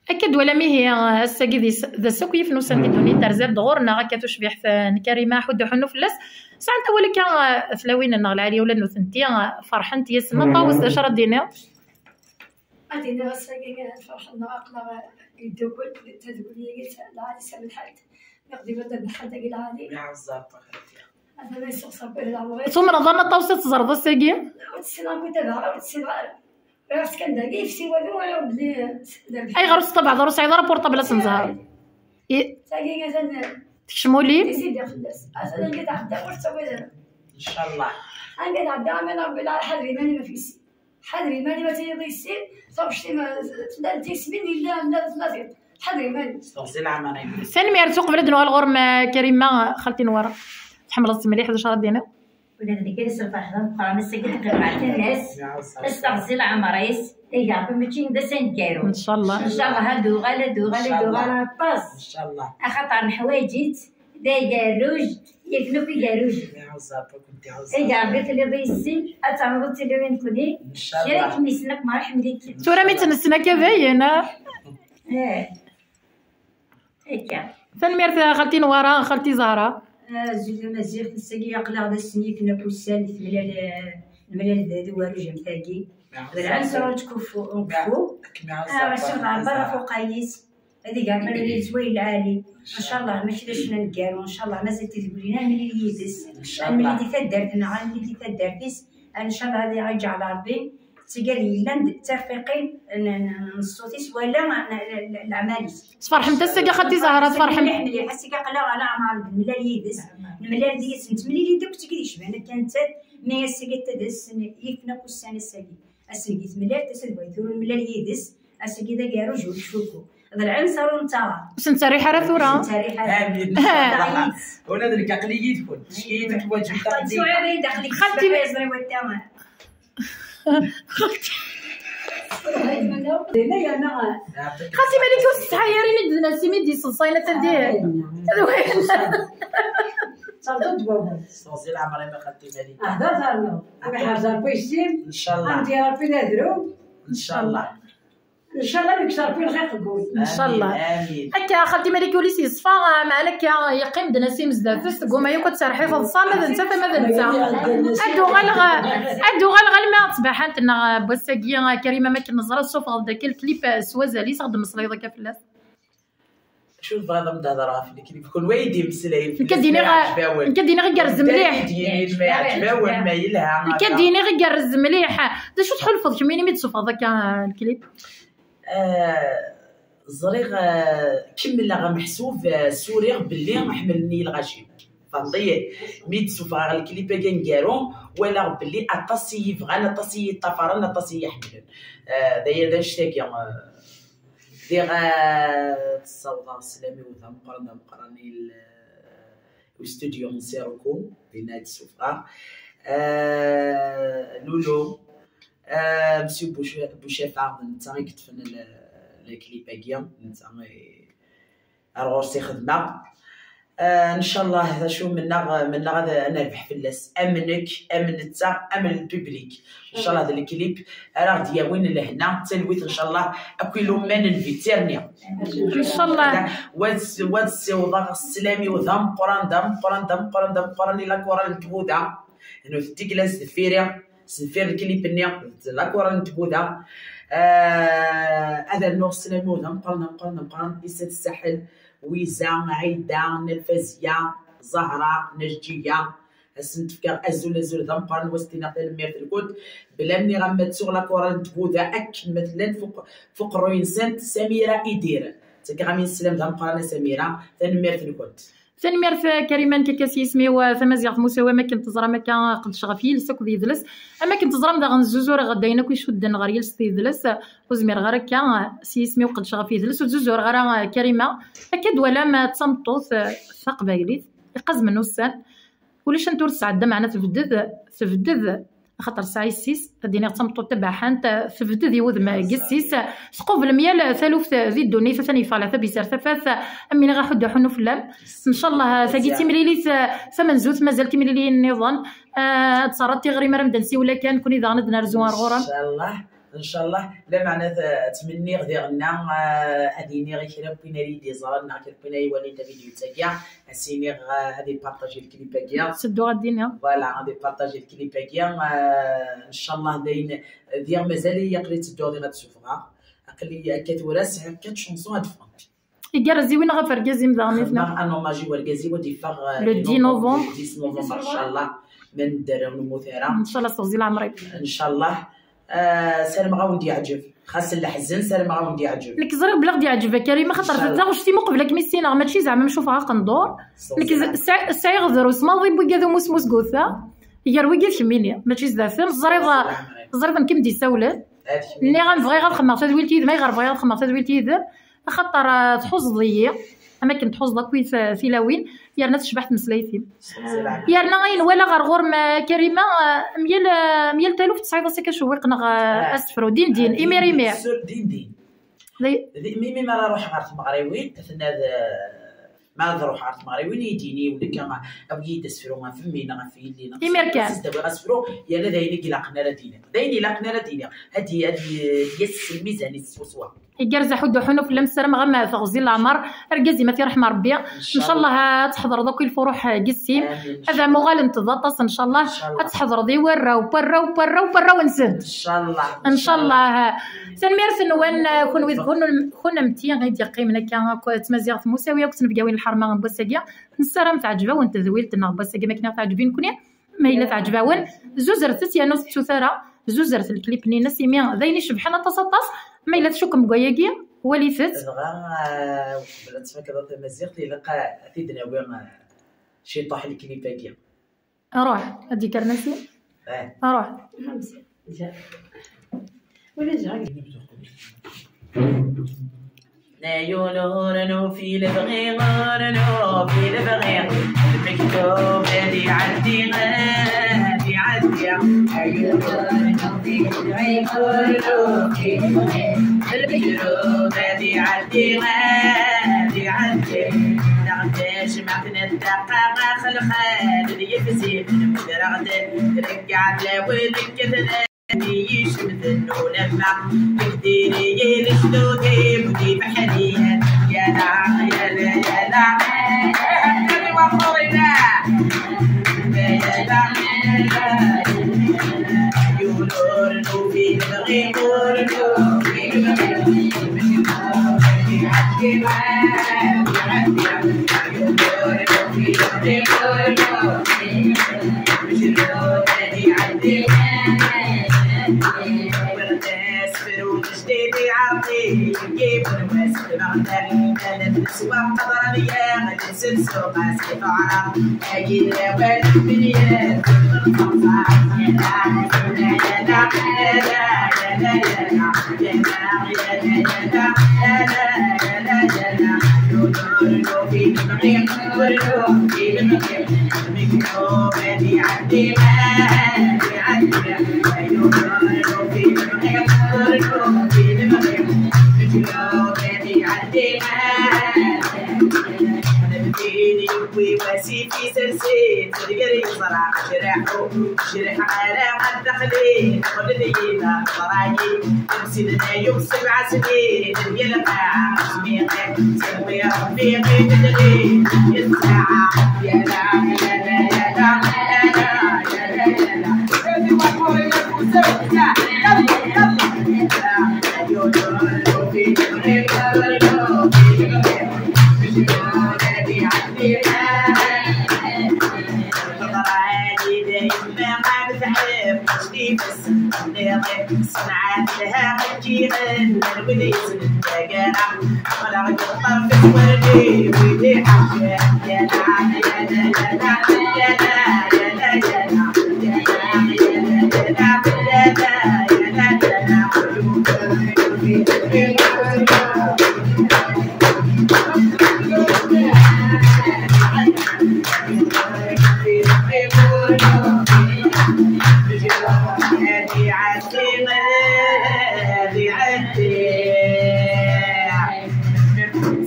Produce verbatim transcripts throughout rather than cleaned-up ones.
Akka d-twalam ihi, ass-agi d is-, d ass akk yifen ussan di ddunit terzid-d ɣur-neɣ akka tucbiḥt, eh, n Karima Ḥuddu Ḥunnu fell-as. Sɛant awal akka, eh, tlawin-nneɣ lɛali ula d nutenti, eh, ferḥent yes-sen. A Ṭawes, d acu ara d-tiniḍ? Ad iniɣ ass-agi, eh, ferḥen-nneɣ aql-aɣ, eh, yeddukel, tadukli-agi lɛali s lḥal. Iɣ d-iban d lḥal-agi lɛali. Tumreḍ a Ṭawes ad teẓreḍ ass-agi? Ur tt-ssineɣ akk tabaɣa, ur tt-ssineɣ ara. Ur as-kan dagi, yefsi walu, walaɣ belli d rrbeḥ. Ayɣer ur tettabaɛeḍ, ur tesɛiḍ ara portable asenẓar? I- Tagi atan tekcem ul-im? Tizidi fell-as. Atan anga tɛedda, ur tettawiḍ ara. Ncallah. Anga tɛedda, aman Rebbi la ḥader iman-im ɣef yessi. Ḥader iman-im ad tiliḍ yessi, taɣect-im tella d tismin, yella tella tella tiṭ. Ḥader iman-im. Tanemmirt, uqbel ad nuɣal ɣur-m, Karima, xalti Nwara. Tḥemmleḍ-tt mliḥ, d acu ara d-tiniḍ? Ula d nekk ad as-lferḥ d ameqqran, ass-agi teqleɛ kan-as, ad s-teɣzi leɛmer-is, ihi Ṛebbi mačči d ass aneggaru. Ncallah. Ncallah ad d-tuɣal, ad d-tuɣal, ad d-tuɣal aṭas. Ncallah. Axaṭer neḥwaǧ-itt, d agerruj, yakan akk igerrujen. Ihi Ṛebbi telliḍ yis-s, ad ternuḍ tiliwin nekkni, ncallah. Kra kem-yessnen akk ma iḥemmel-ikem. Tura mi tt-nessen akka dayen, ah? Eh. Akka. Tanemmirt a xalti Nwara, xalti Zahra. Azul tamaziɣt, ass-agi aql-aɣ d ass n yifen akk ussan i temlal, eh, nemlal d, d warujam tagi. Belɛen sɛu tkuffu, nkuffu. Ah, ass n Rebbi ɣef uqayis. Ad iger Rebbi yettway lɛali. Ncallah, mačči d acu n aneggaru. Ncallah, mazal tidwilin, ad nemlil yid-s. Ad nemlil di taddart-nneɣ, ad nemlil di taddart-is. Ncallah, ad iɛǧal Rebbi. D tigad yellan d tirfiqin n, n, n ṣṣut-is wala n, n, n, n leɛmal-is. Tferḥemt ass-agi a xalti Zahra, tferḥemt? Mliḥ, mliḥ. Ass-agi aql-aɣ ala ɛmer nemlal yid-s. Nemlal yid-s, nettemlili-d akk d tigad yecban akka nettat, mi ass-agi akka d ass n yifen akk ussan ass-agi. Ass-agi temlal, ass-agi tura nemlal yid-s, ass-agi d agerruj ur tfuku. D lɛinṣer ur nettara. Ur s-netterriḥ ara tura. Ur s-netterriḥ ara. Amin. Ula d nekk aql-i yid-kent. Ttcikkiyen ad twaǧbem taqdimt. Xalti. Xalti Malika ur tessetḥay ara, ini-d d Nassim i d-yesseḍsayen atan dihin. D wayen. Terḍu-d wawal. Teɣzi leɛmer-im a xalti Malika. Ahda ternu. Am iḥerz Rebbi yessim. Ncallah. Am d-yerr Rebbi d adrum. Ncallah. Ncallah ad yekkes Rebbi lxiq n wul. Ncallah. Amin, amin. Akka xalti Malika ul-is yeṣfa, ah, meɛna akka yeqqim-d Nassim zdat-s, tegguma yakk ad terḥi teḍsa, ma d netta ma d netta. Ad uɣaleɣ, ad uɣaleɣ alma d tbaḥant-nneɣ n wass-agi, ah, Karima, ma akken neẓra, tessufɣeḍ-d akka lklip, ah, s wazal-is, ad d-temmeslayeḍ akka fell-as. Acu tebɣiḍ ad m-d-hedreɣ ɣef lklip? Kunwi ay d-imeslayen. Nekk ad d-iniɣ, nekk ad d-iniɣ igerrez mliḥ. Nekk ad d-iniɣ igerrez mliḥ. D acu tḥulfeḍ kemm imi d-tessufɣeḍ akka lklip? Ah, ẓriɣ, ah, kemmleɣ ameḥsub, ah, suriɣ belli ḥemmlen-iyi lɣaci. Fehmeḍ-iyi? Mi d-ssufɣeɣ lklip-agi aneggaru, walaɣ belli aṭas i yi-bɣan, aṭas i yi-ṭṭafaren, aṭas i yi-ḥemmlen. Ah, d aya, d annect-agi, ah, diɣ, ah, ssawḍeɣ sslam-iw d ameqqran, d ameqqran i l-, ustudyu n Sirocco, dinna i d-ssufɣeɣ. Ah, Lulu, ah, Monsieur Bouch-, Bouchefard, d netta i yeṭṭfen l-, lklip-agi, d netta i, ar ɣur-s i xedmeɣ. Ah, ncallah, d acu mennaɣ, mennaɣ ad, ad nerbeḥ fell-as. Am nekk, am netta, am lpiblik. Ncallah d lklip ara ɣ-d-yawin lehna, d talwit, ncallah, akk iluman n Viterni. Ncallah. Wa d, wa d ssiwḍeɣ sslam-iw d ameqqran, d ameqqran, d ameqqran, d ameqqran i la chorale n Tbuda. Nutenti i yellan sdeffir-i, sdeffir lklip-nni, d la chorale n Tbuda. Ah, ad rnuɣ sslam-iw d ameqqran, d ameqqran, d ameqqran i Sat Saḥel, Wiza, Ɛida, Nna Lfaziya, Zahra, Najdiya. Ad sen-d-fkeɣ azul, azul d ameqqran, u ad sen-iniɣ tanemmirt-nkent. Bla nniɣ-am ma ttuɣ la chorale n Tbuda akken ma tellan fuq, fuq rruy-nsent, Samira Idir. Ttakeɣ-am-in sslam d ameqqran a Samira, tanemmirt-nkent. Tanemmirt, eh, Karima, nekk akka s yisem-iw, eh, tamaziɣt Musawi, am akken teẓram akka, eh, qeddceɣ ɣef yiles akked yidles. Am akken teẓram daɣen zzuzureɣ-d ayen akk icudden ɣer yiles d yidles, eh, ur zmireɣ ara akka, eh, s yisem-iw qeddceɣ ɣef yidles, ur zzuzureɣ ara, eh, Karima. Akka d-twalam, eh, d tameṭṭut, eh, taqbaylit, iqazmen ussan. Ulac anta ur tesɛedda, meɛna tebded, tebded, axaṭer tesɛa yessi-s, ad d-iniɣ d tameṭṭut tabaḥant, tebded i wudem n yessi-s, tqubel myal taluft di ddunit, atan yeffeɣ leɛtab yesser tafat, am win iɣ aḥuddu ḥunnu fell-am. Ncallah, tagi d timlilit tamenzut, mazal timliliyin nniḍen. Ah, ad d-terreḍ tiɣri mi ara m-d-nsiwel akka, nekkni daɣen ad d-nerzu ar ɣur-m. Ncallah. Ncallah, lameɛna t-, ttmenniɣ diɣenna, ah, ad iniɣ i kra n win ara yi-d-iẓren neɣ kra n win ara iwalin tavidyut-agi, ad s-iniɣ, ah, ad ipartaji lklip-agi. Ttedduɣ ad d-iniɣ. Voilà, ad ipartaji lklip-agi. Ah, ncallah dayen, diɣ mazal-iyi aql-i ttedduɣ diɣ ad d-sufɣeɣ. Aql-i akka tura sɛiɣ quatre chansons ad ffɣent. Igerrez i win ɣef argaz-im daɣen i tella. Xedmeɣ un hommage i wergaz-iw ad d-iffeɣ, euh, le dix novembre. Le dix novembre, ncallah. Ma nedder ur nemmut ara. Ncallah s teɣzi leɛmer-ik. Ncallah. Euh, sarmeɣ ad wen-d-yeɛǧeb. Xas leḥzen, sarmeɣ ad wen-d-yeɛǧeb. Nekk ẓriɣ belli ɣ-d-yeɛǧeb a Karima, xaṭer d taɣect-im uqbel ad kem-issineɣ, mačči zeɛma mcufaɣ aqendur. Nekk sɛiɣ drus maḍi n wigad umusmus gota, gar wigad kemmini, mačči zdat-m. Teẓriḍ, teẓriḍ amek i m-d-issawlen. Nniɣ-am bɣiɣ ad xedmeɣ tadwilt yid-m, ayɣer bɣiɣ ad xedmeɣ tadwilt yid-m? Axaṭer, ah, tḥuzeḍ-iyi, am akken tḥuzeḍ akk tilawin, yerna tecbeḥ tmeslayt-im. Yerna ayen walaɣ ɣer ɣur-m, ah, Karima, ah, am yal, ah, am yal taluft tesɛiḍ asaka cewwiq neɣ, ah, asefru, din din, imir imir. Sur din din. Di- Di- mi mi ara ruḥeɣ ɣer tmeɣriwin, tenna d, ma ad ruḥeɣ ɣer tmeɣriwin, i d-yini ulac, awi-yi-d asefru ɣef mmi neɣ ɣef yelli neɣ imir kan. Ad d-awiɣ asefru, yerna d ayen i ilaqen ara d-iniɣ. D ayen ilaqen ara d-iniɣ. Ad y-, ad y-, yas s lmizan-is swaswa. Igerrez aḥuddu ḥunu fell-am, ssarameɣ-am teɣzi leɛmer. Argaz-im ad t-iṛḥem Ṛebbi. Ncallah. Ncallah ad tḥeḍreḍ akk i lfuruḥ, eh, gis-im. Amin. Ad am-uɣalent d aṭas, ncallah. Ncallah. Ad tḥeḍreḍ i warraw, warraw, warraw, warraw-nsent. Ncallah. Ncallah. Tanemmirt-nwen, eh, kunwi d kun-, kunemti i d-yeqqimen akka akk d tmaziɣt Musawi akk tnebgawin n lḥerma n wass-agi. Nessaram teɛǧeb-awen tedwilt-nneɣ n wass-agi, am akken i ɣ-teɛǧeb i nekni. Ma yella teɛǧeb-awen, zuzret-tt yernu ur tettut ara, zuzret lklip-nni-ines, imi d ayen icebḥen aṭas, aṭas. Ma yella tcukkem deg wayagi, walit-t. Dɣa, ah, uqbel ad tfakkeḍ a tamaziɣt, ilaq ad t-id-nawi, ah, ciṭuḥ lklip-agi. Ruḥ, ad d-yekker Nassim. Eh. Ruḥ. Ula d Ayyul ur nufi lebɣi, ur nufi lebɣi. Lmektub ad iɛeddi, ad iɛeddi. Ayyul ur nufi lebɣi, ur nufi lebɣi. Lmektub ad iɛeddi, ad iɛeddi. Neɣ tejmeɛ tnedda qqaɣ ax lxal d yifsi, nmudreɣ-d. Reggɛet-awen nekket. Yecmet-d ulamma deg diri-yi lejdud-iw d imeḥriyen. Yala, yala, yala. Yala, yala, yala. Yala, yala, yala. Yulur nufi lebɣi, ur nufi lebɣi. Yewwi wasif isersi-tt deg yeẓra, jriḥ ur jriḥ ara ad daxli, qqlen-iyi d ṛṛay. Amsiden yuɣ sebɛa snin, deg lqaɛa zmiɣ, ttewwi Ṛebbi i tedli, yesɛa, yala, yala, yala, yala, yala, yala.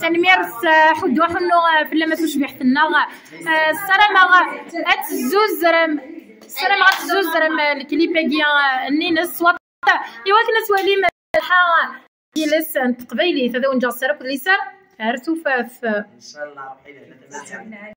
Tanemmirt, eh, ḥuddu ḥunnu, eh, fell-am a tucbiḥt-nneɣ. Eh, ssarameɣ ad tezzuzrem, ssarameɣ ad tezzuzrem, eh, lklip-agi, eh, nni-ines s waṭas. Iwakken ad twalim lḥa iles n teqbaylit, ad awen-ǧǧeɣ sser akked liser ar tufat. Inchallah.